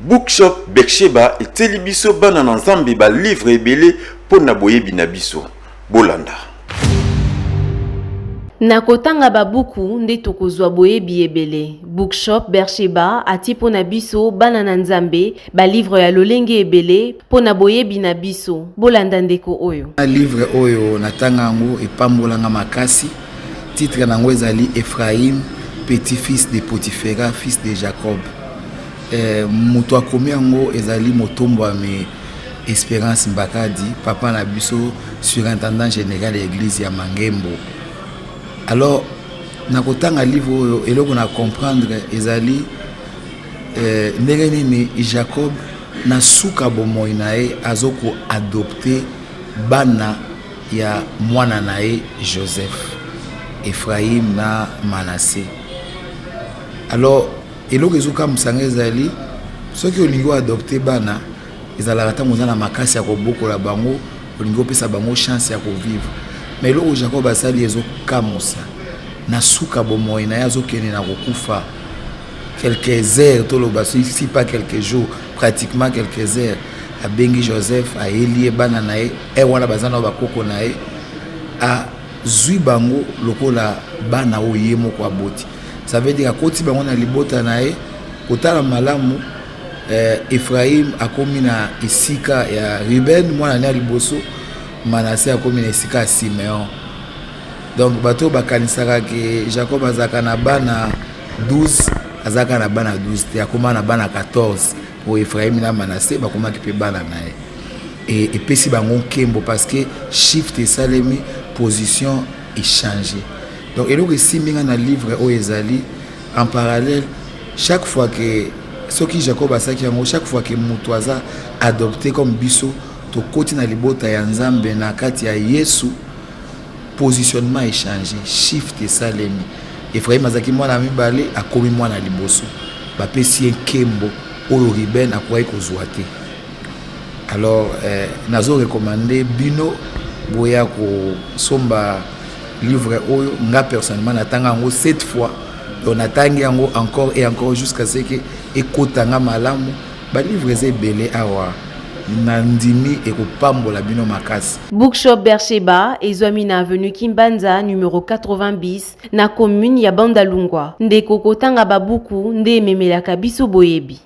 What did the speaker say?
Bookshop Bercheba etieli biso bana na Nzambe ba livre ebele mpo na boyebi na biso. Bolanda. Na kotanga babuku nde tokozwa boyebi ebele. Bookshop Bercheba atie mpo na biso bana na Nzambe ba livre ya lolenge ebele mpo na boyebi na biso. Bolanda ndeko oyo. Livre oyo natanga yango epambolanga makasi. Titre na yango ezali Ephraim, petit-fils de Potiphera, fils de Jacob. Eh, moto akomi yango ezali motombwami Esperance Mbakadi, papa na biso surintendant général ya église ya Mangembo. Alors na kotanga livre oyo eloko na comprendre ezali eh, ndenge nini Jacob na suka bomoi na ye azo ko adopter bana ya mwana na ye Joseph, Ephraim na Manassé. Alors eloko ezokamwisa ngai ezali soki olingi oadopte bana ezalaka ntango oza na makasi ya kobokola bango, olingi opesa bango chance ya kovivre. Mais eloko Jacob asali ezokamwisa, na suka bomoi na ye azokende na kokufa quelques heures, toloba si pas quelques jours, pratiquement quelques heures, abengi Joseph, ayeli ye bana na ye heure wana baza na bakoko na ye, azwi bango lokola bana oyo ye moko aboti. Ça veut dire akoti bango na libota na ye. Kotala malamu, Ephraim akomi na esika ya Ruben mwana na ya liboso, Manassé akomi na esika ya Simeon. Donc bato bakanisaka ke Jacob azalaka na bana 12, azalaka na bana 12 te, akoma na bana 14 po Ephraim na Manassé bakomaki mpe bana na ye. E epesi bango nkembo parce que shift esalemi, position echange. Donc eloko esimbi nga na livre oyo ezali en parallèle, chaque fois que soki Jacob asaki yango, chaque fois que moto aza adopté comme biso tokoti na libota ya Nzambe na kati ya Yesu, positionnement echange, shift esalemi. Ephraim azalaki mwana mibale, akomi mwana liboso, bapesi ye nkembo oyo Ruben akokaki kozwa te. Alors nazo recommander bino boya kosomba livre oyo. Nga personnellement natanga yango 7 fois, donc natangi yango encore et encore jusqu'à ce que ekotanga malamu. Balivre eza ebele awa, na ndimi ekopambola bino makasi. Bookshop Bercheba ezwami na avenue Kimbanza numéro 80 bis na commune ya Bandalungwa. Ndeko, kotanga babuku nde ememelaka biso boyebi.